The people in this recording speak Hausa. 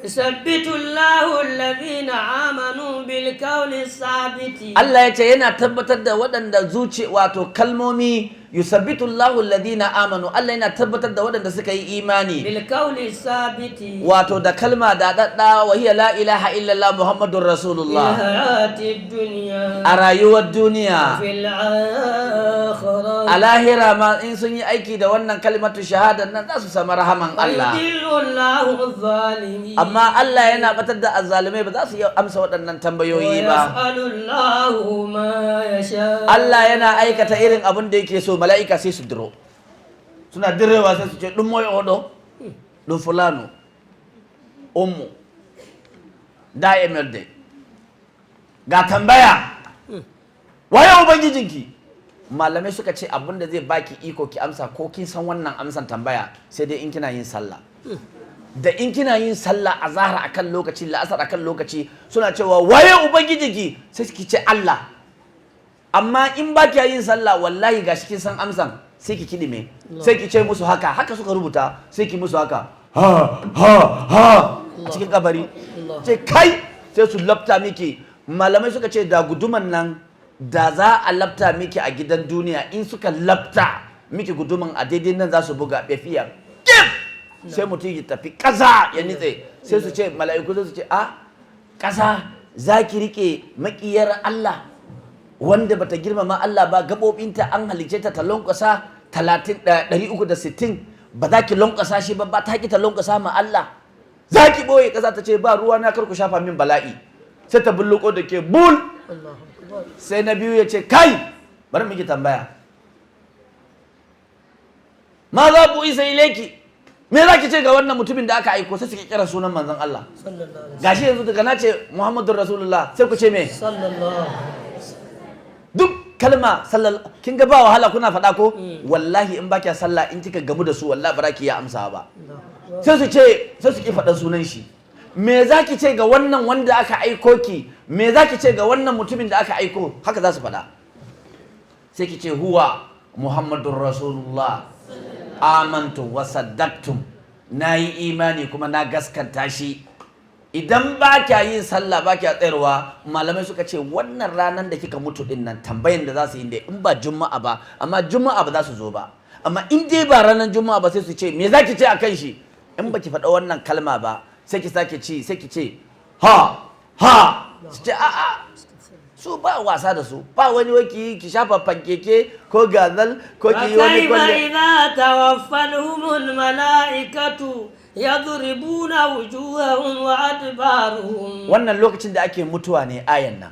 يثبت الله الذين آمنوا بالقول الثابت. Allah ya ce yana tabbatar da waɗanda zuci, wato kalmomi, yusabbitu Allahu alladhina amanu, Allah yana tabbatar da waɗanda suka yi imani بالقول الثابت wato da kalma da dadda, wa hiya la ilaha illallah muhammadur في rasulullah الحياة الدنيا a rayuwar duniya وفي الآخرة. A lahira ma in sun yi aiki da wannan kalmatu shahada nan, za su samu rahaman Allah. ويضل الله الظالمين. Amma Allah yana batar da azzalumai, ba za su iya amsa waɗannan tambayoyi ba. ويفعل الله ما يشاء. Allah yana aikata irin abin da yake so. Mala'ika sai su diro, suna direwa sai su ce, "Ɗum moy oɗo ɗum fulano ummu da emelde ga tambaya, waye ubangijinki?" Malamai suka ce abin da zai baki iko ki amsa, ko kin san wannan amsan tambaya, sai dai in kina yin sallah. Da in kina yin sallah a zahar akan lokaci, la'asar akan lokaci, suna cewa, "Waye ubangijinki?" sai ki ce, "Allah." Amma in ba kiya yin sallah, wallahi gashi kin san amsan, sai ki kidime, sai ki ce musu haka, haka suka rubuta, sai ki musu haka, ha ha ha, a cikin kabari. Ce kai, sai su lafta miki. Malamai suka ce da guduman nan da za a lafta miki a gidan duniya, in suka lafta miki guduman a daidai nan, za su buga befiya kif, sai mutum ya tafi ƙasa ya nitse. Sai su ce, mala'iku sai su ce, "A ƙasa za ki rike maƙiyar Allah wanda bata girmama Allah ba? Gaɓoɓinta an halice ta ta lankwasa 360, ba za ki lankwasa shi ba, ba ta ki ta lankwasa ma Allah, za ki ɓoye ƙasa?" Ta ce, "Ba ruwa na, kar ku shafa min bala'i." Sai ta bulluko da ke bul. Allahu akbar. Sai na biyu ya ce, "Kai, bari miki tambaya, ma za ku isa ilaiki, me za ki ce ga wannan mutumin da aka aiko?" Sai suke kira sunan manzon Allah. Sallallahu alaihi. Gashi yanzu daga na ce Muhammadur Rasulullah, sai ku ce me? Sallallahu. Duk kalma sallallahu, kin ga ba wahala kuna faɗa ko? Wallahi in ba kya sallah, in kika gamu da su, wallahi ba za ki iya amsa ba. Allahu akbar. Sai su ce, sai su ki faɗan sunan shi. "Me za ki ce ga wannan wanda aka aiko ki? Me za ki ce ga wannan mutumin da aka aiko?" Haka za su faɗa. Sai ki ce, "Huwa Muhammadur Rasulullah, amantu wa saddaqtum, na yi imani kuma na gaskanta shi." Idan ba kya yin sallah, ba kya tsayarwa, malamai suka ce wannan ranar da kika mutu din nan, tambayan da za su yi ne in ba juma'a ba, amma juma'a ba za su zo ba, amma in dai ba ranar juma'a ba, sai su ce, "Me za ki ce a kan shi?" In ba ki faɗa wannan kalma ba, sai ki sake ci, sai ki ce, "Ha ha." Su ce, "A'a." Su ba wasa da su, ba wani wai ki shafa fankeke ko gazal ko ki yi wani وكيف kwalle. إذا توفتهم الملائكة يضربون وجوههم وأدبارهم. Wannan lokacin da ake mutuwa ne ayan nan.